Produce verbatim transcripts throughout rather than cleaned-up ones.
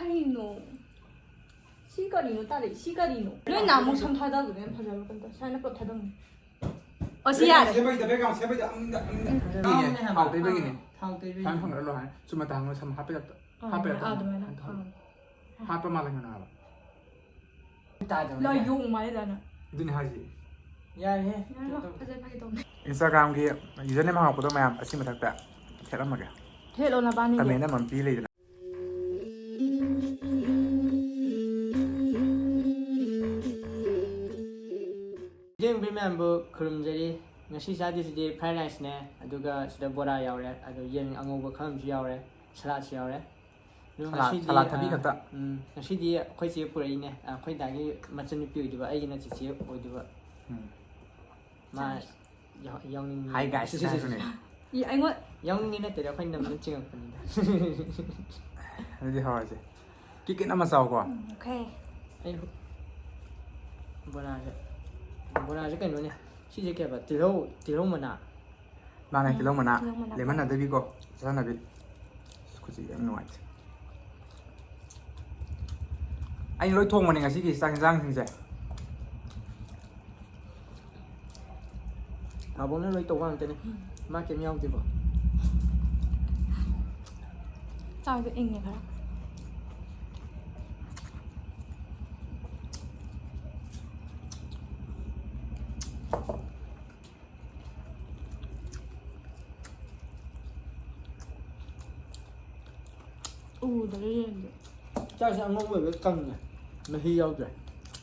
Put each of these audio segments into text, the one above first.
ꯀꯔꯤꯅꯣ? ꯁꯤ ꯀꯔꯤꯅꯣ ꯇꯥꯔꯛꯏ? ꯁꯤ ꯀꯔꯤꯅꯣ? ꯅꯣꯏ ꯅꯍꯥꯟꯃꯨꯛ ꯁꯝ ꯊꯥꯗꯕꯗꯣ ꯌꯥꯝ ꯐꯖꯕ ꯀꯩꯅꯣ ꯇꯧ-, ꯁꯨꯃꯥꯏꯅ ꯄꯨꯂꯞ ꯊꯥꯗꯧꯅꯦ꯫ ꯑꯣ, ꯁꯤ ꯌꯥꯔꯦ꯫ ꯁꯦꯝꯕꯩꯗ background ꯁꯦꯝꯕꯩꯗ ꯑꯃꯨꯛꯇ, ꯑꯃꯨꯛꯇ ꯊꯥꯎꯅꯦ ꯍꯥꯏꯕ꯫ ꯊꯥꯎ ꯇꯩꯕꯒꯤꯅꯦ꯫ ꯊꯥꯎ ꯇꯩꯕꯒꯤ꯫ ꯁꯨꯃꯥꯏꯅ ꯊꯥꯡꯒꯠꯂꯣ ꯍꯥꯏ꯫ ꯆꯨꯝꯅ ꯊꯥꯡꯒꯠꯂꯣ, ꯁꯝ ꯍꯥꯞꯄ ꯌꯥꯗ-, ꯑꯥ, ꯍꯥꯞꯄ ꯌꯥꯗ-, ꯑꯥ, ꯑꯗꯨꯃꯥꯏꯅ꯫ ꯍꯥꯞꯄ ꯃꯥꯜꯂꯦ ꯀꯩꯅꯣ ꯍꯥꯏꯕ꯫ ꯇꯥꯗꯕꯅꯦ꯫ ꯂꯣꯏ ꯌꯣꯡ ꯃꯥꯜꯂꯦ ꯗꯥꯅ꯫ ꯑꯗꯨꯅꯦ ꯍꯥꯏꯁꯦ꯫ ꯌꯥꯔꯦꯍꯦ꯫ ꯌꯥꯔꯦ, ꯐꯖꯩ, ꯐꯖꯩ ꯇꯧꯅꯦ꯫ Instagram ꯒꯤ username ꯍꯪꯉꯛꯄꯗꯣ ꯃꯌꯥꯝ ꯑꯁꯤ ꯃꯊꯛꯇ ꯊꯦꯠꯂꯝꯃꯒꯦ꯫ ꯊꯦꯠꯂꯣ ꯅꯕꯥꯅꯤꯒꯤ꯫ Comment ꯑꯃ ꯄꯤ ꯂꯩꯗꯅ꯫ ꯌꯦꯡꯕꯤ ꯃꯌꯥꯝꯕꯨ ꯈꯨꯔꯨꯝꯖꯔꯤ꯫ ꯉꯁꯤ ꯆꯥꯗꯣꯏꯁꯤꯗꯤ fried rice ꯅꯦ, ꯑꯗꯨꯒ ꯁꯤꯗ ꯕꯣꯔꯥ ꯌꯥꯎꯔꯦ, ꯑꯗꯣ ꯌꯦꯟ ꯑꯉꯧꯕ ꯈꯔ ꯑꯃꯁꯨ ꯌꯥꯎꯔꯦ, ꯁꯂꯥꯗꯁꯨ ꯌꯥꯎꯔꯦ꯫ ꯑꯗꯨ ꯁꯂꯥꯗ, ꯉꯁꯤꯗꯤ, ꯁꯂꯥꯗ ꯊꯥꯕꯤ ꯑ, ꯈꯛꯇ? ꯎꯝ, ꯉꯁꯤꯗꯤ ꯑꯩꯈꯣꯏ ꯆꯦ ꯄꯨꯔꯛꯏꯅꯦ꯫ ꯑꯩꯈꯣꯏ ꯗꯥꯒꯤ ꯃꯆꯟꯅꯨꯄꯤ ꯑꯣꯏꯗꯣꯏꯕ, ꯑꯩꯒꯤꯅ ꯆꯤꯆꯦ ꯑꯣꯏꯗꯣꯏꯕ꯫ ꯎꯝ꯫ ꯃꯥ ꯆꯥꯔꯁꯤ꯫ ꯌꯥꯎ-, ꯌꯥꯎꯅꯤꯡꯉꯤ꯫ Hi guys ꯍꯥꯏꯕꯅꯦ꯫ ꯏ, ꯑꯩꯉꯣꯟ- ꯌꯥꯎꯅꯤꯡꯉꯤ ꯅꯠꯇꯦꯗ, ꯑꯩꯈꯣꯏ ꯅꯝꯕꯅ ꯆꯤꯡꯉꯛꯄꯅꯤꯗ꯫ ꯑꯗꯨꯗꯤ ꯍꯧꯔꯁꯦ꯫ ꯀꯤꯛ ꯀꯤꯛ ꯑꯃ ꯆꯥꯎꯀꯣ꯫ ꯎꯝ, okay꯫ ꯑꯩ ꯕꯣꯔꯥꯁꯦ, ꯕꯣꯔꯥꯁꯦ ꯀꯩꯅꯣꯅꯦ꯫ ꯁꯤꯁꯦ ꯀꯩ ꯍꯥꯏꯕ? ꯇꯤꯜꯍꯧ, ꯇꯤꯜꯍꯧ ꯃꯅꯥ꯫ ꯃꯥꯅꯦ, ꯎꯝ, ꯇꯤꯜꯍꯧ ꯃꯅꯥ꯫ ꯇꯤꯜꯍꯧ ꯃꯅꯥ ꯂꯦꯃꯟ ꯄꯥꯎ꯫ ꯅꯠꯇꯕꯤꯀꯣ, ꯆꯥꯅꯕꯤ꯫ ꯈꯨꯠꯁꯤ ꯌꯥꯝ ꯅꯨꯡꯉꯥꯏꯇꯦ꯫ ꯑꯩꯅ ꯂꯣꯏ ꯊꯣꯡꯕꯅꯦ ꯉꯁꯤꯒꯤ ꯆꯥꯛ ꯌꯦꯟꯁꯥꯡꯁꯤꯡꯁꯦ꯫ ꯃꯥꯕꯣꯛꯅ ꯂꯣꯏ ꯇꯧꯕ ꯉꯥꯛꯇꯅꯦ꯫ ꯃꯥ ꯀꯩꯝ ꯌꯥꯎꯗꯦꯀꯣ꯫ ꯆꯥꯛꯇꯣ ꯏꯪꯉꯦ ꯈꯔ꯫ ꯎꯗꯕ ꯌꯦꯟꯗꯣ꯫ ꯆꯥꯛꯁꯦ ꯑꯉꯧꯕ ꯑꯣꯏꯕ ꯀꯪꯉꯦ꯫ ꯃꯍꯤ ꯌꯥꯎꯗ꯭ꯔꯦ꯫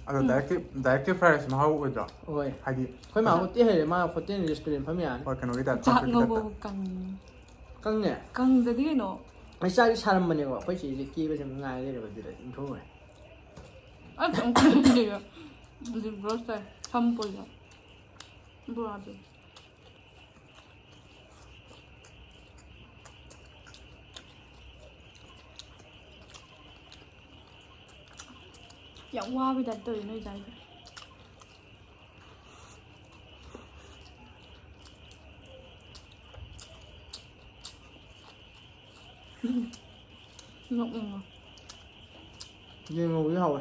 ꯑꯗꯣ ꯎꯝ꯫ Direct ꯀꯤ, direct ꯀꯤ fried rice ꯃꯍꯥꯎ ꯑꯣꯏꯗ꯭ꯔꯣ? ꯍꯣꯏ꯫ ꯍꯥꯏꯗꯤ ꯑꯩꯈꯣꯏ ꯃꯥ ꯍꯣꯇꯦꯜ ꯍꯩꯔꯦ, ꯃꯥ ꯍꯣꯇꯦꯜ restaurant ꯐꯝ ꯌꯥꯔꯅꯤ꯫ ꯍꯣꯏ, ꯀꯩꯅꯣꯒꯤ type, ꯆꯥꯛ ꯆꯥꯛꯀꯤ type ꯉꯧꯕꯕꯨ ꯇ꯫ ꯀꯪꯉꯤ꯫ ꯀꯪꯉꯦ? ꯀꯪꯗꯗꯤ ꯀꯩꯅꯣ? ꯑꯩ ꯆꯥꯛꯁꯦ ꯁꯥꯔꯝꯕꯅꯦꯀꯣ, ꯑꯩꯈꯣꯏ ꯆꯦꯁꯦ ꯀꯦꯕꯁꯦ ꯑꯃꯨꯛ ꯉꯥꯏ ꯂꯩꯔꯕ, ꯑꯗꯨꯗ ꯏꯪꯊꯣꯛꯈ꯭ꯔꯦ꯫ ꯑꯩ ꯀꯩꯝ ꯈꯪꯗꯦꯕ꯫ Lip gloss ꯇꯩ꯫ ꯁꯝ ꯄꯨꯜꯂꯦ꯫ ꯕꯣꯔꯥꯗꯣ꯫ ꯌꯥꯝ ꯋꯥꯕꯩ type ꯇꯧꯋꯦ ꯅꯣꯏ ꯆꯥꯏꯗꯣ꯫ ꯎꯝ꯫ ꯅꯣꯛꯅꯤꯡꯉꯦ꯫ ꯌꯦꯟ ꯉꯧꯕꯗꯤ ꯍꯥꯎꯋꯦ꯫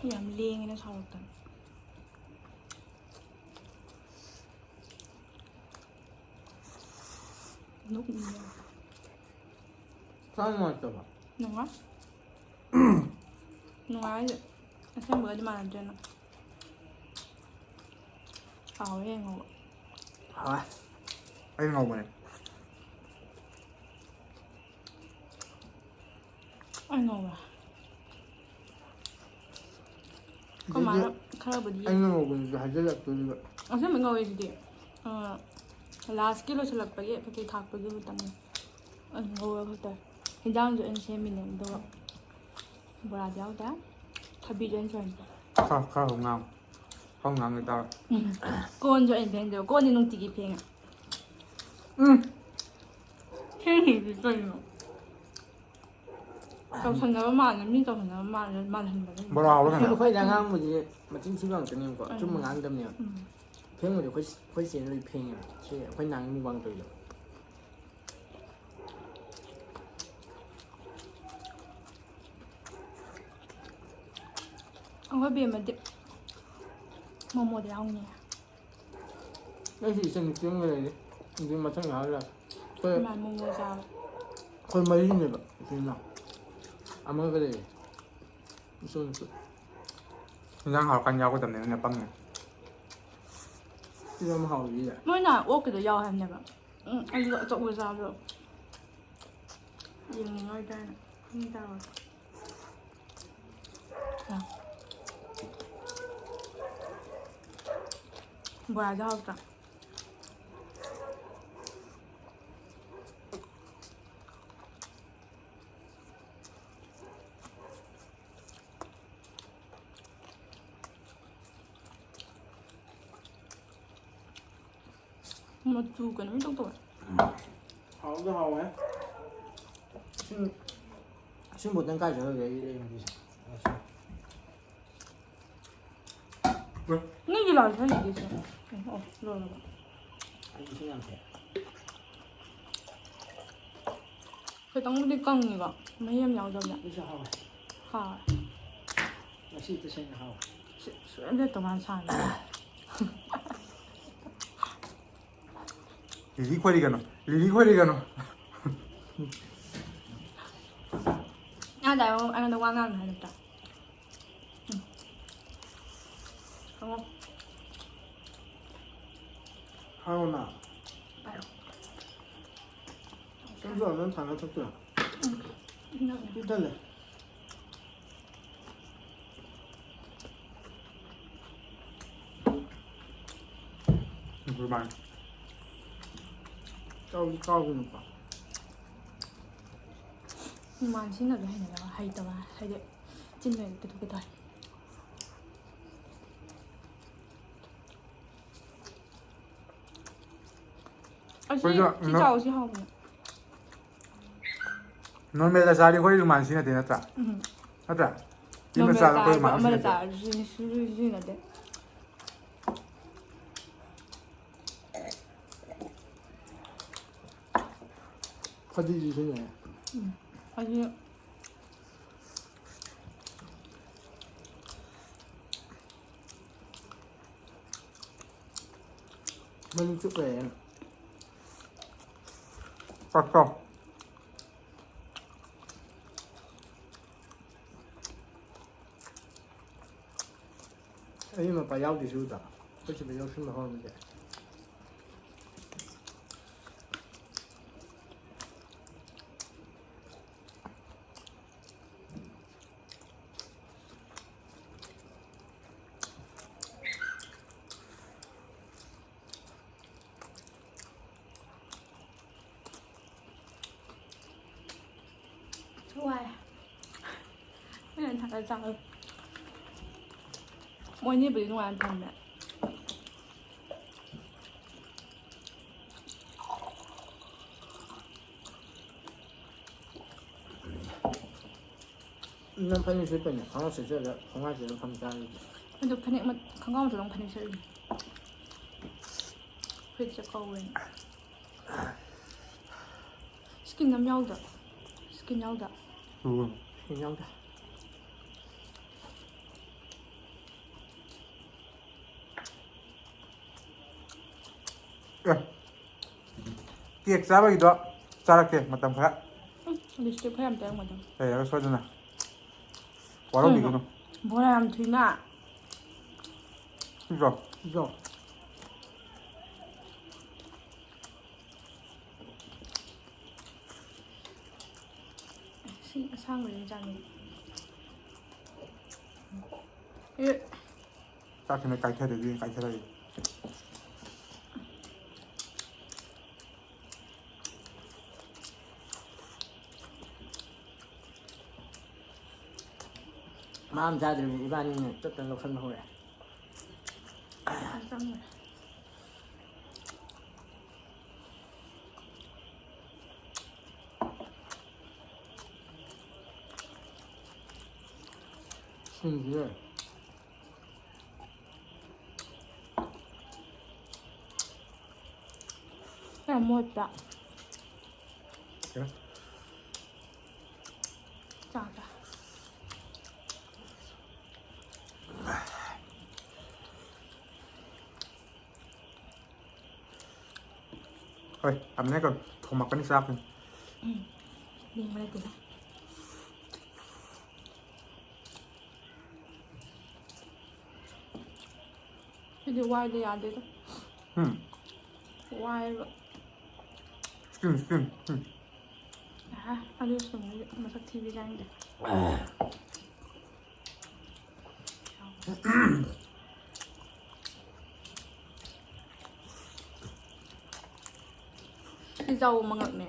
ꯌꯥꯝ ꯂꯦꯡꯉꯦꯅ ꯁꯥꯎꯔꯛꯇꯅ꯫ ꯅꯣꯛꯅꯤꯡꯉꯦ꯫ ꯆꯥ ꯅꯨꯡꯉꯥꯏꯇꯕ꯫ ꯅꯨꯡꯉꯥꯏ꯫ ꯅꯨꯡꯉꯥꯏ ꯍꯥꯏꯁꯦ ꯑꯁꯦꯡꯕꯒꯗꯤ ꯃꯥꯟꯅꯗ꯭ꯔꯦꯅ꯫ ꯍꯥꯎꯋꯦ ꯌꯦꯟ ꯉꯧꯕ꯫ ꯍꯥꯎꯋꯦ꯫ ꯑꯩ ꯉꯧꯕꯅꯦ꯫ ꯑꯩ ꯉꯧꯕ꯭ꯔꯥ? ꯑꯩꯈꯣꯏ ꯃꯥꯅ ꯈꯔꯕꯨꯗꯤ ꯌꯦ-, ꯑꯩꯅ ꯉꯧꯕꯗꯨꯁꯨ ꯍꯥꯏꯖꯤꯜꯂꯛꯇꯣꯔꯤꯕ꯫ ꯑꯁꯦꯡꯕ ꯉꯧꯋꯦ ꯑꯗꯨꯗꯤ꯫ ꯑ, lastꯀꯤ ꯂꯣꯏꯁꯤꯜꯂꯛꯄꯒꯤ ꯀꯩꯀꯩ ꯊꯥꯛꯄꯒꯤ ꯃꯇꯝꯗꯣ꯫ ꯑꯗꯨ ꯉꯧꯔꯒ ꯈꯛꯇ꯫ ꯍꯤꯟꯖꯥꯡꯁꯨ ꯑꯩꯅ ꯁꯦꯝꯃꯤꯅꯦ, ꯑꯗꯨꯒ ꯕꯣꯔꯥꯗꯤ ꯌꯥꯎꯗꯦ꯫ ꯊꯕꯤꯁꯨ ꯑꯩꯅ ꯁꯣꯏꯅ꯫ ꯈꯔ, ꯈꯔ ꯍꯧ ꯉꯥꯡꯉꯨ꯫ ꯍꯧ ꯉꯥꯡꯉꯦ ꯇꯥꯔꯣ꯫ ꯎꯝ꯫ ꯀꯣꯟꯁꯨ ꯑꯩꯅ ꯐꯦꯡꯗꯦꯕ꯫ ꯀꯣꯟꯗꯤ ꯅꯨꯡꯇꯤꯒꯤ ꯐꯦꯡꯉꯦ꯫ ꯎꯝ꯫ ꯐꯦꯡꯉꯤꯗꯤ ꯀꯩꯅꯣ? ꯇꯧꯁꯟꯅꯕ ꯃꯥꯜꯂꯦ, ꯃꯤ ꯇꯧꯁꯟꯅꯕ ꯃꯥꯜꯂꯦ, ꯃꯥꯜꯍꯟꯕꯅꯦ꯫ ꯕꯣꯔꯥ ꯍꯧꯔ ꯀꯩꯅꯣ? ꯑꯩꯈꯣꯏ ꯑꯉꯥꯡꯕꯨꯗꯤ ꯃꯆꯤꯟ ꯊꯤꯕ ꯉꯥꯛꯇꯅꯦꯕꯀꯣ꯫ ꯎꯝ꯫ ꯑꯆꯨꯝꯕ ꯉꯥꯡꯗꯕꯅꯦꯕ꯫ ꯎꯝ꯫ ꯐꯦꯡꯕꯗꯤ ꯑꯩꯈꯣꯏ, ꯑꯩꯈꯣꯏ ꯆꯦꯅ ꯂꯣꯏ ꯐꯦꯡꯉꯦꯕ꯫ ꯁꯤ ꯑꯩꯈꯣꯏ ꯅꯍꯥꯟ mukbang ꯇꯧꯔꯤꯗꯣ꯫ ꯑꯩꯈꯣꯏ ꯕꯦꯝꯃꯗꯤ ꯃꯣꯃꯣꯗ ꯌꯥꯎꯅꯤꯡꯉꯦ꯫ ꯑꯩꯁꯨ ꯏꯆꯟ ꯅꯨꯄꯤ ꯑꯃꯒ ꯂꯩꯔꯦ꯫ ꯑꯗꯨ ꯃꯊꯪ ꯉꯥꯏꯍꯥꯛ ꯂꯥꯛꯀꯦ꯫ ꯑꯩꯈꯣꯏ ꯏꯃꯥ ꯃꯣꯃꯣ ꯆꯥꯕ꯫ ꯑꯩꯈꯣꯏ ꯃꯔꯤꯅꯦꯕ ꯏꯆꯤꯟ ꯏꯅꯥꯎ꯫ ꯑꯃꯒ ꯂꯩꯔꯦ꯫ ꯏꯆꯟ ꯅꯨꯄꯤ꯫ ꯏꯟꯖꯥꯡ ꯍꯥꯎꯔꯀꯥꯟ ꯌꯥꯎꯒꯗꯕꯅꯦ, ꯅꯣꯏꯅ ꯄꯪꯉꯦ꯫ ꯁꯤꯗ ꯑꯃ ꯍꯥꯎꯔꯤꯌꯦ꯫ ꯃꯣꯏꯅ ꯑꯣꯛꯀꯤꯗꯣ ꯌꯥꯎ ꯍꯥꯏꯕꯅꯦꯕ꯫ ꯎꯝ, ꯑꯩꯁꯨ ꯑꯆꯧꯕ ꯆꯥꯕꯗꯣ ꯌꯦꯡꯅꯤꯡꯉꯣꯏꯗ꯭ꯔꯥꯅ꯫ ꯈꯪꯗꯦ ꯇꯧꯔꯦ꯫ ꯕꯣꯔꯥꯗꯤ ꯍꯥꯎꯇ꯭ꯔꯥ? ꯃꯆꯨ ꯀꯩꯅꯣꯝ ꯏꯇꯧ ꯇꯧꯋꯦ꯫ ꯍꯥꯎꯗꯤ ꯍꯥꯎꯋꯦ꯫ ꯁꯤꯡ-, ꯁꯤꯡ ꯕꯣꯇꯜ ꯀꯥꯏ ꯆꯠꯈ꯭ꯔꯒꯦ? ꯑꯩ ꯂꯩꯔꯝꯗ꯭ꯔꯤꯁꯦ꯫ ꯅꯣꯏꯒꯤ ꯂꯥꯎ ꯊꯥꯏꯅꯗꯤ ꯁꯦ꯫ ꯑꯣ, ꯂꯣꯏꯔꯕ꯫ ꯑꯩ ꯏꯁꯤꯡ ꯌꯥꯝ ꯊꯛꯑꯦ꯫ ꯈꯤꯇꯪꯕꯨꯗꯤ ꯀꯪꯉꯤꯀꯣ, ꯃꯍꯤ ꯌꯥꯝ ꯌꯥꯎꯗꯕꯅ꯫ ꯑꯗꯨꯁꯨ ꯍꯥꯎꯋꯦ꯫ ꯍꯥꯎꯋꯦ꯫ ꯉꯁꯤ ꯇꯁꯦꯡꯅ ꯍꯥꯎꯋꯦ꯫ ꯁꯤ-, ꯁꯨꯡꯂꯦꯞ ꯂꯦꯞꯇ ꯃꯥꯅ ꯁꯥꯟꯅꯕ꯫ ꯂꯤꯂꯤ ꯈꯣꯏꯔꯤꯒꯅꯨ, ꯂꯤꯂꯤ ꯈꯣꯏꯔꯤꯒꯅꯨ꯫ ꯅꯪ ꯉꯁꯥꯏ ꯑꯩꯉꯣꯟꯗ ꯋꯥ ꯉꯥꯡꯅꯨ ꯍꯥꯏ ꯅꯠꯇ꯭ꯔꯥ? ꯎꯝ꯫ ꯍꯪꯉꯣ꯫ ꯍꯥꯏꯔꯣꯅ꯫ ꯄꯥꯏꯔꯣ꯫ ꯁꯨꯝ ꯁꯨꯝ ꯅꯪ ꯊꯥꯡꯒꯠ ꯊꯛꯇꯣꯏꯔꯣ? ꯎꯝ꯫ ꯏꯅꯛ ꯅꯛ꯫ ꯄꯤꯛ ꯊꯜꯂꯦ꯫ ꯑꯗꯨꯃꯥꯏꯅ꯫ ꯆꯥꯎꯗꯤ ꯆꯥꯎꯒꯅꯨꯀꯣ꯫ ꯔꯨꯃꯥꯟ ꯁꯤꯖꯤꯟꯅꯕꯗꯤ ꯍꯩꯅꯗꯕ, ꯍꯩꯇꯕ ꯍꯥꯏꯗꯤ ꯆꯤꯟ ꯑꯣꯏꯅ ꯇꯨꯊꯣꯛꯀꯦ ꯇꯧꯋꯦ꯫ ꯑꯁꯤ ꯑꯩꯈꯣꯏꯁꯨ ꯁꯤ ꯅꯣ-, ꯆꯥꯎꯁꯤ ꯍꯥꯎꯕꯅꯦ꯫ ꯅꯣꯔꯃꯦꯜꯗ ꯆꯥꯔꯗꯤ ꯑꯩꯈꯣꯏ ꯔꯨꯃꯥꯟ ꯁꯤꯖꯤꯟꯅꯗꯦ ꯅꯠꯇ꯭ꯔꯥ? ꯎꯝ꯫ ꯅꯠꯇ꯭ꯔꯥ? ꯌꯨꯝꯗ ꯅꯣꯔꯃꯦꯜ ꯆꯥꯕꯗ ꯑꯩꯈꯣꯏ ꯆꯥꯔꯁꯨ ꯔꯨꯃꯥꯟ ꯑꯃꯗ ꯁꯤꯖꯤꯟꯅꯗꯦ꯫ ꯆꯥꯔꯁꯨ ꯁꯤꯖꯤꯟꯅ-, ꯁꯤꯖꯤꯟꯅꯗꯦ꯫ ꯐꯗꯤꯁꯨ ꯁꯤꯖꯤꯟꯅꯩ꯫ ꯎꯝ꯫ ꯐꯗꯤ ꯃꯅꯨꯡ ꯆꯨꯞ ꯂꯩꯔꯦ꯫ ꯆꯥꯛ ꯆꯥꯎ꯫ ꯑꯩ ꯃꯄꯥ ꯌꯥꯎꯗꯦ ꯁꯤꯕꯨꯗ꯫ ꯑꯩꯈꯣꯏ ꯁꯤꯗ ꯌꯥꯎꯁꯟꯕ ꯍꯧꯔꯝꯃꯤꯁꯦ꯫ ꯋꯥꯏ꯫ ꯑꯩꯅ ꯊꯥꯒꯠ ꯆꯥꯕ꯫ ꯃꯣꯏꯅꯤꯕꯨꯗꯤ ꯅꯨꯡꯉꯥꯏꯅ ꯊꯝꯃꯦ꯫ ꯅꯪ ꯐꯅꯦꯛ ꯁꯦꯠꯄꯩꯅꯦ, ꯈꯪꯉꯥꯎ ꯁꯦꯠꯆꯜꯂ, ꯈꯣꯡꯒ꯭ꯔꯥꯏ ꯁꯦꯠꯂ ꯐꯝ ꯇꯥꯔꯦ꯫ ꯑꯗꯣ ꯐꯅꯦꯛ ꯃꯠ-, ꯈꯣꯡꯒ꯭ꯔꯥꯎ ꯃꯇꯣꯟ ꯑꯃ ꯐꯅꯦꯛ ꯁꯦꯠꯂꯤꯅꯦ꯫ ꯐꯨꯔꯤꯠ ꯆꯥꯛꯀꯧꯋꯦꯅ꯫ ꯁ꯭ꯀꯤꯟ ꯑꯃ ꯌꯥꯎꯗ꯭ꯔꯣ? ꯁ꯭ꯀꯤꯟ ꯌꯥꯎꯗ꯭ꯔꯣ? ꯎꯝ꯫ ꯁ꯭ꯀꯤꯟ ꯌꯥꯎꯗꯦ꯫ ꯑꯦ, ꯀꯦꯛ ꯆꯥꯕꯒꯤꯗꯣ ꯆꯥꯔꯛꯀꯦ ꯃꯇꯝ ꯈꯔ꯫ ꯎꯝ, ꯂꯤꯞꯁꯇꯤꯛ ꯈꯔ ꯌꯥꯝ ꯇꯩꯔꯝꯒꯗꯕꯅꯤ꯫ ꯂꯩꯔꯒ ꯁꯣꯏꯗꯅ꯫ ꯋꯥꯔꯧꯕꯤꯒꯅꯨ꯫ ꯀꯩꯅꯣ? ꯕꯣꯔꯥ ꯌꯥꯝ ꯊꯨꯏꯅ꯫ ꯁꯤꯗꯣ? ꯁꯤꯗꯣ? ꯁꯤ ꯑꯁꯥꯡꯕꯁꯤꯅ ꯆꯥꯅꯤꯡꯉꯤ꯫ ꯑꯦ꯫ ꯆꯥꯛꯁꯤꯅ ꯀꯥꯏꯊꯔꯗꯤ ꯀꯥꯏꯊꯔꯛꯏ꯫ ꯃꯥ ꯑꯃ ꯆꯥꯗ꯭ꯔꯤꯕꯅꯤ, ꯏꯕꯥꯅꯤꯅ ꯆꯠꯇꯅ ꯂꯧꯁꯟꯕ ꯍꯧꯔꯦ꯫ ꯌꯥꯝ ꯆꯪꯉꯦ꯫ ꯁꯤꯡꯁꯤꯗ ꯌꯥꯝ ꯃꯣꯠꯄ꯫ ꯀꯩꯅꯣ? ꯆꯥ, ꯆꯥ꯫ ꯍꯣꯏ, ꯊꯝꯃꯦ ꯀꯣ, ꯊꯣꯝꯃꯛꯀꯅꯤ ꯆꯥꯛꯁꯤꯅ꯫ ꯎꯝ, ꯂꯦꯡꯕ ꯂꯩꯇꯦꯗ꯫ ꯁꯤꯗꯤ ꯋꯥꯏꯗ ꯌꯥꯗꯦꯗ꯫ ꯎꯝ꯫ ꯋꯥꯏꯕ꯫ Steam, steam, steam꯫ ꯑꯍꯥ, ꯑꯗꯨ ꯁꯨꯝ ꯃꯁꯛ ꯊꯤꯕꯤ ꯆꯥꯅꯤꯡꯗꯦ꯫ ꯁꯤ ꯆꯥꯎꯕ ꯃꯉꯛꯅꯦ꯫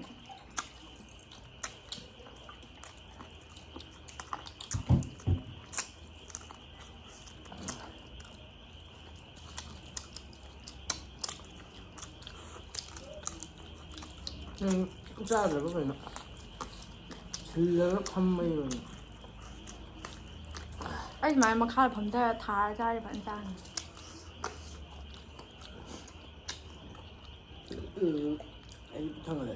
ꯅꯪ ꯆꯥꯗ꯭ꯔꯕ ꯀꯩꯅꯣ? ꯁꯤꯜꯂꯒ ꯐꯝꯕꯩ ꯑꯣꯏꯅ꯫ ꯑꯩ ꯁꯨꯃꯥꯏꯅ ꯃꯈꯥꯗ ꯐꯝꯊꯔ ꯊꯥꯔ ꯆꯥꯔꯤ ꯐꯖꯅ ꯆꯥꯔꯅꯤ꯫ ꯎꯝ, ꯑꯩ ꯊꯪꯒꯗ꯫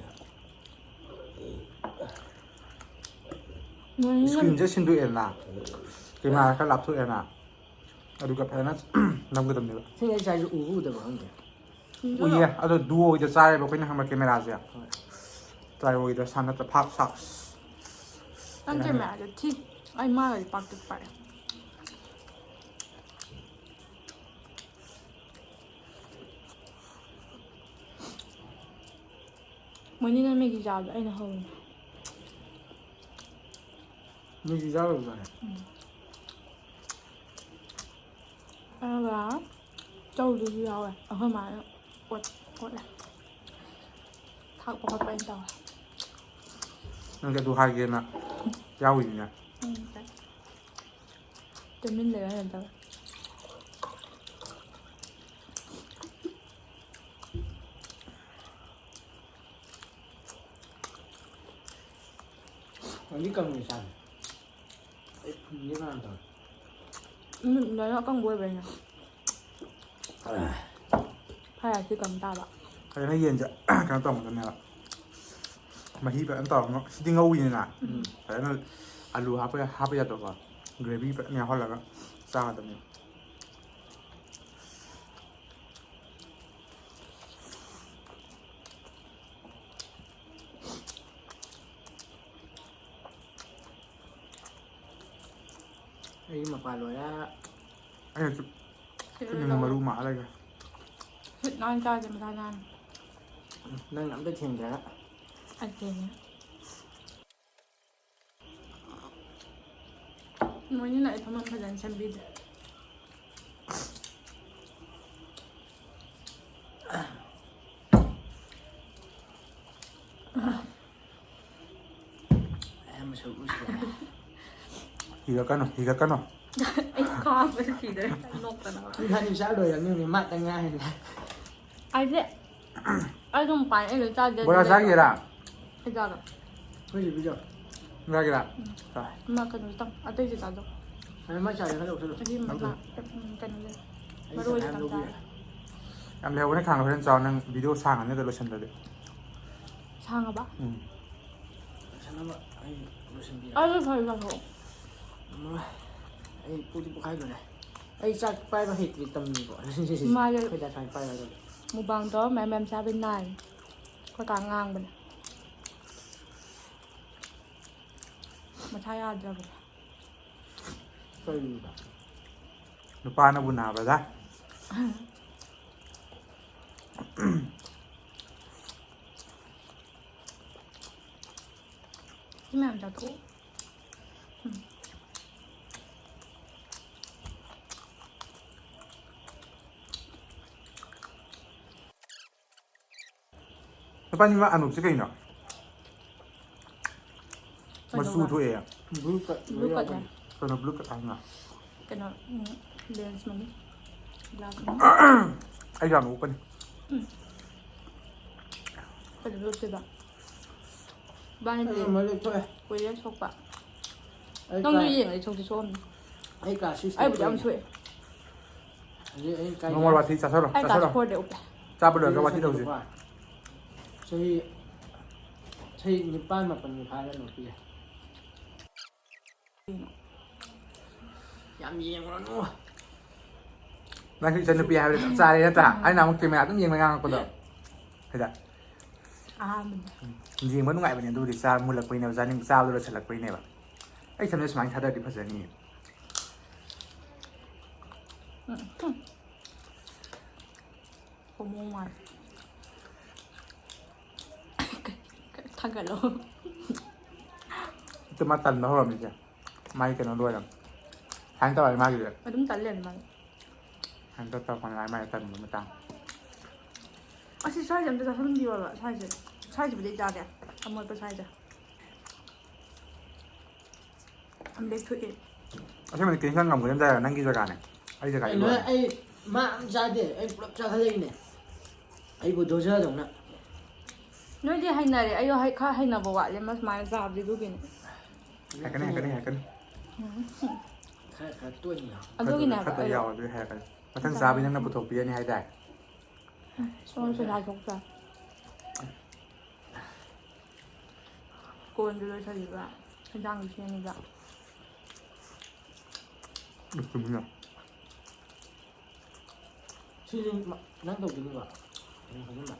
ꯅꯣꯏꯅ ꯁ꯭ꯀ꯭ꯔꯤꯟꯁꯦ ꯁꯤꯟꯗꯣꯛꯑꯦꯗꯅ, ꯀꯦꯃꯦꯔꯥ ꯈꯔ ꯂꯥꯞꯊꯣꯛꯑꯦꯗꯅ, ꯑꯗꯨꯒ ꯐꯖꯅ ꯅꯝꯒꯗꯕꯅꯦꯕ꯫ ꯁꯤ ꯑꯩ ꯆꯥꯏꯁꯦ ꯎꯕ ꯎꯗꯕ ꯈꯪꯗꯦ꯫ ꯎꯏꯌꯦ, ꯑꯗꯣ ꯗꯨꯑꯣ ꯑꯣꯏꯗ ꯆꯥꯔꯦꯕ ꯑꯩꯈꯣꯏꯅ ꯈꯪꯕ ꯀꯦꯃꯦꯔꯥꯁꯦ꯫ ꯇ꯭ꯔꯥꯏꯑꯣ ꯑꯣꯏꯗ ꯁꯥꯟꯅ ꯐꯥꯛ ꯁꯥꯛ꯫ ꯅꯪ ꯀꯦꯃꯦꯔꯥꯁꯦ ꯊꯤ꯫ ꯑꯩ ꯃꯥꯒꯗꯤ ꯄꯥꯛꯇꯤ ꯄꯥꯛꯑꯦ꯫ ꯃꯣꯏꯅꯤꯅ ꯃꯦꯒꯤ ꯆꯥꯕꯗꯣ ꯑꯩꯅ ꯍꯧꯔꯤꯅꯦ꯫ ꯃꯤꯁꯨ ꯌꯥꯎꯔꯕꯖꯥꯠꯅꯦ꯫ ꯑꯗꯨꯒ ꯆꯧꯗꯨꯁꯨ ꯌꯥꯎꯋꯦ꯫ ꯑꯩꯈꯣꯏ ꯃꯥꯅ ꯑꯣꯠ ꯑꯣꯠꯂꯦ꯫ ꯊꯥꯛꯄ ꯈꯣꯠꯄ ꯑꯩꯅ ꯇꯧꯋꯦ꯫ ꯅꯪꯁꯦ ꯑꯗꯨ ꯍꯥꯏꯒꯦꯅ ꯌꯥꯎꯔꯤꯅꯤꯅꯦ꯫ ꯎꯝ꯫ ꯇꯨꯃꯤꯟ ꯂꯩꯌꯨ ꯍꯥꯏꯅ ꯇꯧꯋꯦ꯫ ꯍꯧꯖꯤꯛ ꯀꯪꯉꯦ ꯏꯁꯥꯁꯦ꯫ ꯑꯩ ꯐꯨꯟꯒꯦ ꯃꯥꯟ ꯇꯧꯔꯦ꯫ ꯎꯝ, ꯂꯣꯏꯅ ꯑꯀꯪꯕ ꯑꯣꯏꯕꯩꯅꯦ꯫ ꯐ꯭ꯔꯥꯏ ꯔꯥꯏꯁꯇꯤ ꯀꯪ ꯇꯥꯕ꯫ ꯐꯖꯅ ꯌꯦꯟꯁꯦ ꯀꯩꯅꯣ ꯇꯧꯔꯝꯒꯗꯕꯅꯦꯕ꯫ ꯃꯍꯤ ꯐꯖꯅ ꯇꯧꯔꯒ ꯁꯤꯗꯤ ꯉꯧꯕꯅꯤꯅ ꯐꯖꯅ ꯑꯂꯨ ꯍꯥꯞꯄ ꯍꯥꯞꯄ ꯌꯥꯗ꯭ꯔꯣꯀꯣ꯫ ꯒ꯭ꯔꯦꯚꯤ ꯐꯖꯅ ꯌꯥꯎꯍꯜꯂꯒ ꯆꯥꯒꯗꯕꯅꯦꯕ꯫ ꯑꯩꯒꯤ ꯃꯄꯥꯟ ꯂꯣꯏꯔꯦ꯫ ꯑꯩꯅꯁꯨ ꯈꯨꯠꯅ ꯃꯔꯨ ꯃꯥꯜꯂꯒ꯫ ꯁꯤꯠ ꯅꯥꯟ ꯆꯥꯁꯦ ꯃꯁꯥ ꯅꯥꯟꯅ꯫ ꯅꯪ ꯑꯝꯇ ꯊꯦꯡꯗ꯭ꯔꯒ꯫ ꯑꯗꯨꯅꯦ꯫ ꯃꯣꯏꯅꯤꯅ ꯑꯩ ꯐꯝꯐꯝ ꯐꯖꯅ ꯁꯦꯝꯕꯤꯗ꯭ꯔꯦ꯫ ꯑꯌꯥꯝꯕ ꯁꯔꯨꯛ ꯂꯣꯏꯁꯤꯜꯂꯦ꯫ ꯍꯤꯒꯠꯀꯅꯨ, ꯍꯤꯒꯠꯀꯅꯨ꯫ ꯑꯩ ꯈꯥꯕꯗ ꯁꯤꯗꯣꯔꯦ ꯅꯣꯛꯇꯅꯕ꯫ ꯏꯕꯥꯅꯤ ꯆꯥ ꯂꯣꯏꯔꯕꯅꯤꯅꯦ, ꯃꯥꯇ ꯉꯥꯏꯔꯦ꯫ ꯑꯩꯗꯤ ꯑꯩ ꯑꯗꯨꯝ ꯄꯥꯏ ꯑꯩ ꯂꯣꯏ ꯆꯥꯗꯦ꯫ ꯕꯣꯔꯥ ꯆꯥꯒꯦꯔꯥ? ꯑꯩ ꯆꯥꯔꯣꯏ꯫ ꯑꯩꯈꯣꯏꯁꯨ ꯄꯤꯖꯧ꯫ ꯆꯥꯒꯦꯔꯥ? ꯆꯥ꯫ ꯑꯃ ꯀꯩꯅꯣ ꯇꯪ ꯑꯇꯩꯗꯤ ꯆꯥꯗꯣ꯫ ꯃꯥꯏ ꯆꯥꯔꯦ ꯈꯔ ꯂꯧꯁꯜꯂꯣ꯫ ꯑꯁꯤ ꯃꯁꯂꯥ, ꯎꯝ, ꯀꯩꯅꯣ ꯂꯩ꯫ ꯑꯩ ꯃꯔꯣꯏ ꯁꯅꯥ ꯈꯤꯇꯪ ꯂꯧꯕꯤꯔꯦ꯫ ꯆꯥꯔꯦ꯫ ꯌꯥꯝ ꯂꯩꯍꯧꯕꯅꯦ ꯈꯥꯡ ꯍꯣꯔꯦꯟ ꯆꯥꯎ ꯅꯪ ꯚꯤꯗꯤꯑꯣ ꯁꯥꯡꯉꯅꯤꯗ ꯂꯣꯏꯁꯟꯗꯗꯤ꯫ ꯁꯥꯡꯉꯕ? ꯎꯝ꯫ ꯂꯣꯏꯁꯟꯅꯕ ꯑꯩ ꯂꯣꯏꯁꯟꯕꯤꯔꯦ꯫ ꯑꯗꯨ ꯐꯔꯦ ꯆꯥꯊꯣꯛꯑꯣ꯫ ꯉꯝꯃꯔꯣꯏ꯫ ꯑꯩ ꯄꯨꯗꯤ ꯄꯣꯛꯈꯥꯏꯗꯣꯔꯦ꯫ ꯑꯩ ꯆꯥꯛ ꯄꯥꯏꯕ ꯍꯩꯇ꯭ꯔꯤ ꯇꯝꯃꯤꯀꯣ꯫ ꯃꯥꯁꯦ ꯑꯩꯈꯣꯏ ꯗꯥ ꯁꯨꯃꯥꯏꯅ ꯄꯥꯏꯔꯒ꯫ ꯃꯨꯛꯕꯥꯡ ꯇꯧꯔ ꯃꯌꯥꯝ ꯃꯌꯥꯝ ꯆꯥꯕꯩ ꯅꯥꯏ꯫ ꯑꯩꯈꯣꯏ ꯀꯥ ꯉꯥꯡꯕꯅꯦ꯫ ꯃꯁꯥ ꯌꯥꯗ꯭ꯔꯕꯅꯦ꯫ ꯀꯔꯤꯅꯣ? ꯅꯨꯄꯥꯅꯕꯨ ꯅꯥꯕꯗ꯫ ꯁꯤ ꯃꯌꯥꯝ ꯆꯥꯊꯣꯛꯑꯣ꯫ ꯎꯝ꯫ ꯅꯨꯄꯥꯅꯤ ꯃꯥ ꯑꯅꯣꯞꯁꯦ ꯀꯩꯅꯣ? ꯃꯆꯨ ꯀꯩꯅꯣꯒ? ꯊꯣꯛꯑꯦ꯫ Blue cut Blue cut ꯌꯥꯎꯕꯅꯦ꯫ ꯀꯩꯅꯣ blue cut ꯍꯥꯏꯅ? ꯀꯩꯅꯣ, ꯎꯝ, lens ꯃꯃꯤꯡ꯫ Glass ꯃꯃꯤꯡ꯫ ꯑꯩ ꯌꯥꯝ ꯎꯞꯄꯅꯤ꯫ ꯀꯩꯅꯣ ꯂꯣꯠꯇꯣꯏꯕ? ꯏꯕꯥꯅꯤꯗꯤ ꯑꯩ ꯃꯃꯜ ꯂꯣꯏ ꯊꯣꯛꯑꯦ꯫ ꯀꯨꯏꯔꯦ ꯁꯣꯛꯄ꯫ ꯑꯩ ꯅꯪꯁꯨ class ꯌꯦꯡꯉꯗꯤ ꯁꯣꯛꯇꯤ ꯁꯣꯛꯑꯝꯅꯤ꯫ ꯑꯩ class six ꯑꯩꯕꯨꯗꯤ ꯌꯥꯝ ꯇꯩꯅꯦ꯫ ꯁꯣꯛꯑꯦ꯫ ꯍꯧꯖꯤꯛ ꯑꯩ ꯀꯥꯏ ꯅꯣꯡꯃ ꯀꯥꯏ? ꯋꯥꯊꯤ ꯆꯥꯊꯔꯣ, ꯑꯩ class ꯆꯥꯊꯔꯣ꯫ Four ꯗꯩ ꯎꯞꯄꯦ꯫ ꯆꯥꯕ ꯂꯣꯏꯔꯒ ꯋꯥꯊꯤ ꯇꯧꯁꯤ꯫ ꯆꯍꯤ, ꯆꯍꯤ ꯅꯤꯄꯥꯟ ꯃꯥꯄꯟ ꯐꯥꯔꯦ ꯅꯨꯄꯤ꯫ ꯌꯥꯝ ꯌꯦꯡꯉꯨꯔꯅꯨ꯫ ꯅꯪꯁꯨ ꯏꯆꯟ ꯅꯨꯄꯤ ꯍꯥꯏꯕꯗ ꯆꯞ ꯆꯥꯔꯦ ꯅꯠꯇ꯭ꯔꯥ? ꯎꯝ꯫ ꯑꯩꯅ ꯑꯃꯨꯛ camera ꯑꯗꯨꯝ ꯌꯦꯡꯉ ꯉꯥꯡꯉꯛꯄꯗꯣ꯫ ꯍꯥꯏꯗ꯫ ꯑꯍꯥꯟꯕꯅꯦ꯫ ꯎꯝ꯫ ꯌꯦꯡꯕ ꯅꯨꯡꯉꯥꯏꯕꯅꯦ ꯑꯗꯨꯕꯨꯗꯤ ꯆꯥ ꯃꯨꯜꯂꯛꯄꯩꯅꯦꯕ, ꯆꯥꯅꯤꯡ-, ꯆꯥꯕꯗꯣ ꯂꯣꯏꯁꯤꯜꯂꯛꯄꯩꯅꯦꯕ꯫ ꯑꯩ ꯏꯊꯟꯗ ꯁꯨꯃꯥꯏꯅ ꯊꯥꯗꯔꯗꯤ ꯐꯖꯅꯤꯌꯦ꯫ ꯎꯝ꯫ ꯍꯣꯃꯣ ꯃꯥꯜꯂꯦ꯫ ꯊꯥꯡꯒꯠꯂꯣ꯫ ꯑꯗꯨ ꯃꯥ ꯇꯟꯕ ꯍꯧꯔꯝꯃꯤꯁꯦ꯫ ꯃꯥꯒꯤ ꯀꯩꯅꯣ ꯂꯣꯏꯔꯝ꯫ ꯁꯨꯃꯥꯏꯅ ꯇꯧꯔꯦ ꯃꯥꯒꯤꯁꯦ꯫ ꯑꯗꯨꯝ ꯇꯜ ꯂꯩꯔꯝꯃꯦ ꯃꯥꯗꯤ꯫ ꯁꯨꯃꯥꯏꯅ ꯇꯧꯔ ꯇꯧꯔꯛꯄꯅꯦ ꯃꯥꯏ ꯇꯟꯕ ꯃꯇꯥꯡ꯫ ꯑꯁꯤ ꯁ꯭ꯋꯥꯏꯁꯦ ꯑꯝꯇ ꯆꯥꯁꯟꯕꯤꯌꯣꯕ, ꯁ꯭ꯋꯥꯏꯁꯦ꯫ ꯁ꯭ꯋꯥꯏꯁꯤꯕꯨꯗꯤ ꯆꯥꯒꯦ, ꯑꯃꯣꯠꯄ ꯁ꯭ꯋꯥꯏꯁꯦ꯫ ꯌꯥꯝ ꯂꯦꯛꯊꯣꯛꯑꯦ꯫ ꯑꯁꯦꯡꯕꯗꯤ ꯀꯦꯟꯁꯥꯡ ꯉꯝꯒꯅꯤ ꯍꯥꯏꯔ ꯅꯪꯒꯤ ꯖꯒꯥꯅꯦ꯫ ꯑꯩ ꯖꯒꯥ ꯀꯩꯅꯣ, ꯏꯔꯣꯏ꯫ ꯑꯩ ꯃꯥ ꯑꯝ ꯆꯥꯗꯦ, ꯑꯩ ꯄꯨꯂꯞ ꯆꯥꯈꯠꯂꯛꯏꯅꯦ꯫ ꯑꯩꯕꯨ ꯗꯣꯖꯔꯗꯧꯅ꯫ ꯅꯣꯏꯗꯤ ꯍꯩꯅꯔꯦ, ꯑꯩ ꯍꯩ-, ꯈꯔ ꯍꯩꯅꯕ ꯋꯥꯠꯂꯦ, ꯃꯥ ꯁꯨꯃꯥꯏꯅ ꯆꯥꯕꯗꯤ ꯑꯗꯨꯒꯤꯅꯦ꯫ ꯍꯥꯏꯔꯛꯀꯅꯤ, ꯍꯥꯏꯔꯛꯀꯅꯤ, ꯍꯥꯏꯔꯛꯀꯅꯤ꯫ ꯎꯝ꯫ ꯈꯔ ꯈꯔ ꯇꯣꯏꯅ ꯌꯥꯎ꯫ ꯑꯗꯨꯒꯤꯅꯦ ꯈꯔ ꯑꯩ ꯌꯥꯎ ꯑꯗꯨꯗꯤ ꯍꯥꯏꯔꯛꯀꯅꯤ꯫ ꯃꯊꯪ ꯆꯥꯕꯗꯤ ꯅꯪꯅ ꯄꯨꯊꯣꯛꯄꯤꯔꯅꯤ ꯍꯥꯏꯗꯥꯏ? ꯁꯣꯝ ꯁꯣꯗꯥ ꯊꯣꯛꯇ꯭ꯔꯥ? ꯀꯣꯟꯁꯨ ꯂꯣꯏꯁꯜꯂꯤꯕ, ꯍꯦꯟꯖꯥꯡꯁꯨ ꯁꯦꯝꯃꯤꯕ꯫ ꯎꯝ, ꯆꯨꯝꯃꯤꯅꯦ꯫ ꯁꯤꯗꯤ ꯃ- ꯅꯪ ꯇꯧꯗꯣꯏꯅꯤꯀꯣ? ꯅꯪ ꯐꯖꯅ꯫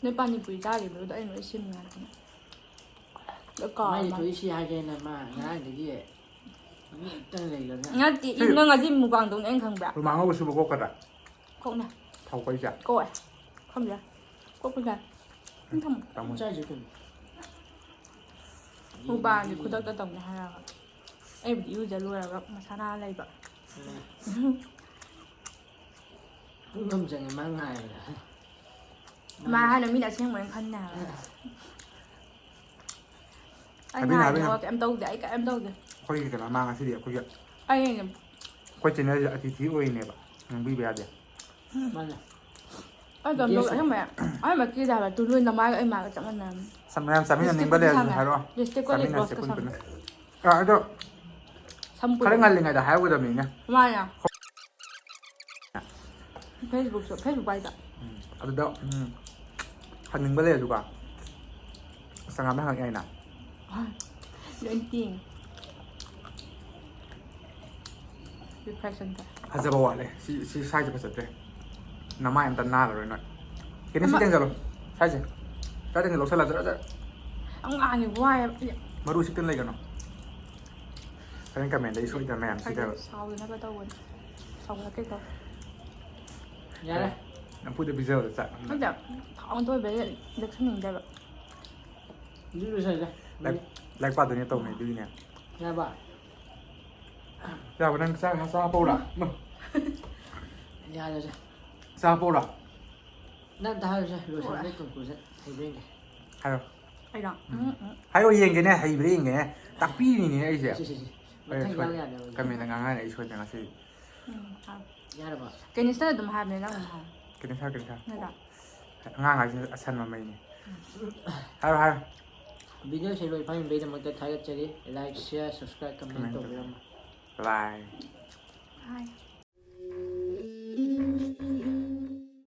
ꯅꯣꯏ ꯄꯥꯅꯤꯄꯨꯔꯤ ꯆꯥꯈꯤꯕꯗꯣ ꯑꯩ ꯂꯣꯏ ꯁꯦꯝꯃꯤ ꯉꯥꯛꯇꯅꯦ꯫ ꯂꯣꯏ ꯀꯥꯎꯔꯦ ꯃꯥꯏꯗꯤ ꯃꯥ꯫ ꯊꯣꯛꯏꯁꯤ ꯍꯥꯏꯒꯦꯅ ꯃꯥ ꯉꯔꯥꯡꯗꯒꯤ ꯃꯤ ꯑꯝꯇ ꯂꯩꯔꯒ꯫ ꯅꯠꯇꯦ, ꯏ, ꯅꯪ ꯉꯁꯤ ꯃꯨꯛꯕꯥꯡ ꯇꯧꯅꯤ ꯑꯩꯅ ꯈꯪꯕ꯭ꯔꯥ? ꯔꯨꯃꯥꯡ ꯉꯧꯕ ꯁꯨꯕ ꯀꯣꯛꯀꯗ꯭ꯔꯥ? ꯀꯣꯛꯅꯦ꯫ ꯊꯥꯎ ꯄꯩꯁꯦ? ꯀꯣꯛꯑꯦ꯫ ꯈꯪꯗꯦ꯫ ꯀꯣꯛꯄ ꯌꯥꯏ꯫ ꯑꯗꯨꯝ ꯊꯝꯃꯣ꯫ ꯇꯥꯃꯣ꯫ ꯆꯥꯏꯁꯦ ꯀꯩꯅꯣ? ꯃꯨꯛꯕꯥꯡꯗꯤ ꯈꯨꯗꯛꯇ ꯇꯧꯅꯤ ꯍꯥꯏꯔꯒ꯫ ꯑꯩꯕꯨꯗꯤ ꯏꯔꯨꯖ ꯂꯣꯏꯔꯒ ꯃꯁꯥ ꯅꯥꯟꯅ ꯂꯩꯕ꯫ ꯄꯨꯡ ꯑꯃ ꯆꯪꯉꯦ ꯃꯥ ꯉꯥꯏꯕꯗ꯫ ꯃꯥ ꯍꯥꯏꯅ ꯃꯤꯅ ꯑꯁꯦꯡꯕꯅ ꯈꯟꯅꯦ ꯍꯥꯏꯕ꯫ ꯑꯩ ꯍꯥꯏꯕꯤꯅꯦ, ꯉꯥꯏꯕ ꯍꯥꯏꯕꯤꯅꯦ꯫ ꯈꯣꯠꯄ ꯀꯩꯝ ꯇꯧꯗꯦ, ꯑꯩ ꯀꯩꯝ ꯇꯧꯗꯦ꯫ ꯑꯩꯈꯣꯏꯒꯤ ꯀꯩꯅꯣ ꯃꯥ ꯉꯁꯤꯗꯤ ꯑꯩꯈꯣꯏꯒꯤ ꯑꯩ ꯑꯩꯈꯣꯏ ꯆꯦꯅꯦꯜꯁꯦ ꯑꯇꯤꯊꯤ ꯑꯣꯏꯔꯤꯅꯦꯕ, ꯉꯥꯡꯕꯤꯕ ꯌꯥꯗꯦ꯫ ꯃꯥꯅꯦ꯫ ꯑꯩ ꯀꯩꯝ ꯇꯧꯗꯦ꯫ ꯑꯁꯦꯡꯕ ꯑꯩ ꯃꯀꯤꯗ ꯍꯥꯏꯕ ꯇꯨ ꯅꯣꯏ ꯅꯃꯥꯏꯒ ꯑꯩ ꯃꯥꯒ ꯆꯞ ꯃꯥꯟꯅꯔꯝꯅꯤ꯫ ꯁꯝ ꯃꯌꯥꯝ ꯆꯥꯃꯤꯟꯅꯅꯤꯡꯕ Lipstickꯄꯨꯗꯤ ꯂꯩꯔꯁꯨ ꯁꯪꯉꯦ꯫ ꯍꯥꯏꯔꯛꯑꯣ꯫ Lipstickꯀ lip ꯆꯥꯃꯤꯟꯅꯁꯦ glossꯀ ꯄꯨꯟ ꯁꯪꯉꯦ꯫ ꯄꯨꯟꯅ꯫ ꯑꯥ, ꯑꯗꯣ ꯁꯝ ꯈꯔ ꯄꯨꯟ- ꯉꯜꯂꯤꯉꯩꯗ ꯍꯥꯏꯍꯧꯒꯗꯕꯅꯤꯅꯦ꯫ ꯃꯥꯅꯦ꯫ Facebookꯁꯨ, Facebook ꯄꯥꯏꯗ꯫ ꯎꯝ, ꯑꯗꯨꯗ ꯎꯝ, ꯍꯪꯅꯤꯡꯕ ꯂꯩꯔꯁꯨꯀꯣ, Instagramꯗ ꯍꯪꯉꯛ ꯌꯥꯏꯅ꯫ ꯂꯣꯏ ꯇꯦꯡ꯫ Reflection ꯇ꯫ ꯐꯖꯕ ꯋꯥꯠꯂꯦ꯫ ꯁꯤ, ꯁꯤ ꯁ꯭ꯋꯥꯏꯁꯦ ꯐꯖꯗ꯭ꯔꯦ꯫ ꯅꯃꯥꯏ ꯑꯝꯇ ꯅꯥꯜꯂꯔꯣꯏ ꯅꯣꯏ꯫ ꯀꯩꯅꯣ ꯁꯤ ꯑꯃ- ꯇꯦꯡꯖꯜꯂꯣ꯫ ꯁ꯭ꯋꯥꯏꯁꯦ꯫ ꯁ꯭ꯋꯥꯏ ꯇꯦꯡꯖꯜ ꯂꯧꯁꯜꯂ ꯖꯔ ꯖꯔ꯫ ꯌꯥꯝ ꯉꯥꯡꯉꯦ, ꯋꯥꯏꯌꯦꯕ꯫ ꯃꯔꯨ ꯁꯤꯛꯇꯅ ꯂꯩꯒꯅꯣ꯫ ꯍꯣꯔꯦꯟ comment ꯗ ꯏꯁꯣꯏꯗꯅ ꯃꯌꯥꯝ ꯁꯤꯗ꯫ ꯁꯥꯎꯗꯅꯕ ꯇꯧꯕꯅꯤ꯫ ꯁꯥꯎꯒꯠꯂꯛꯀꯦ ꯇꯧ꯫ ꯌꯥꯔꯦ꯫ ꯅꯝꯐꯨꯗ ꯄꯤꯖꯕꯗ ꯆꯥꯛ ꯑꯃ꯫ ꯈꯪꯗꯦ, ꯊꯥꯎ ꯑꯣꯟꯊꯣꯛꯏꯕ ꯂꯦꯛꯁꯟꯅꯤꯡꯗꯦꯕ꯫ ꯑꯗꯨ ꯂꯣꯏꯁꯜꯂꯦ꯫ ꯂꯥꯏꯔꯤꯛ, ꯂꯥꯏꯔꯤꯛ ꯄꯥꯗꯣꯏꯅꯦ ꯇꯧꯅꯩꯗꯨꯒꯤꯅꯦ꯫ ꯌꯥꯔꯕ? ꯌꯥꯕ, ꯅꯪ ꯆꯥꯛ ꯆꯥ ꯍꯥꯞꯄꯧꯔꯥ? ꯌꯥꯔꯦꯁꯦ꯫ ꯆꯥ ꯍꯥꯞꯄꯧꯔꯥ? ꯅꯪ ꯑꯝꯇ ꯍꯥꯏꯔꯨꯁꯦ, ꯂꯣꯏꯁꯟꯕꯩ conclusion ꯍꯩꯕ꯭ꯔ ꯌꯦꯡꯒꯦ꯫ ꯍꯥꯏꯔꯣ꯫ ꯑꯩꯔꯣ? ꯎꯝ, ꯎꯝ꯫ ꯍꯥꯏꯔꯣ ꯌꯦꯡꯒꯦꯅꯦ, ꯍꯩꯕ꯭ꯔꯥ ꯌꯦꯡꯒꯦꯅꯦ꯫ ꯇꯥꯛꯄꯤꯔꯤꯅꯤꯅꯦ ꯑꯩꯁꯦ꯫ ꯁꯤ, ꯁꯤ, ꯁꯤ꯫ ꯑꯩ ꯃꯊꯪ ꯁꯣꯏ-, ꯌꯥꯎ ꯌꯥꯗꯕ꯫ comment ꯗ ꯉꯥꯡꯉꯛꯑꯅꯤ ꯑꯩ ꯁꯣꯏꯗꯅ ꯉꯁꯤ꯫ ꯎꯝ, ꯍꯥꯏꯔꯣ꯫ ꯌꯥꯔꯕ? ꯀꯦꯅꯤꯁꯇꯅ ꯑꯗꯨꯝ ꯍꯥꯏꯕꯅꯦ, ꯅꯪ ꯑꯗꯨꯝ ꯍꯥꯏꯔꯣ꯫ ꯀꯩꯅꯣ ꯁꯥ, ꯀꯩꯅꯣ ꯁꯥ꯫ ꯅꯠꯇ꯭ꯔꯥ? ꯑꯉꯥꯡ ꯍꯥꯏꯁꯤꯅ ꯑꯁꯟꯕ ꯃꯩꯅꯤ꯫ ꯍꯥꯏꯔꯣ, ꯍꯥꯏꯔꯣ꯫ ꯚꯤꯗꯤꯑꯣꯁꯦ ꯂꯣꯏ ꯐꯥꯏꯅꯕꯩꯗꯃꯛꯇ ꯊꯥꯒꯠꯆꯔꯤ꯫ Like, share, subscribe, comment ꯇꯧꯕꯤꯔꯝꯃꯣ꯫ Bye. Bye.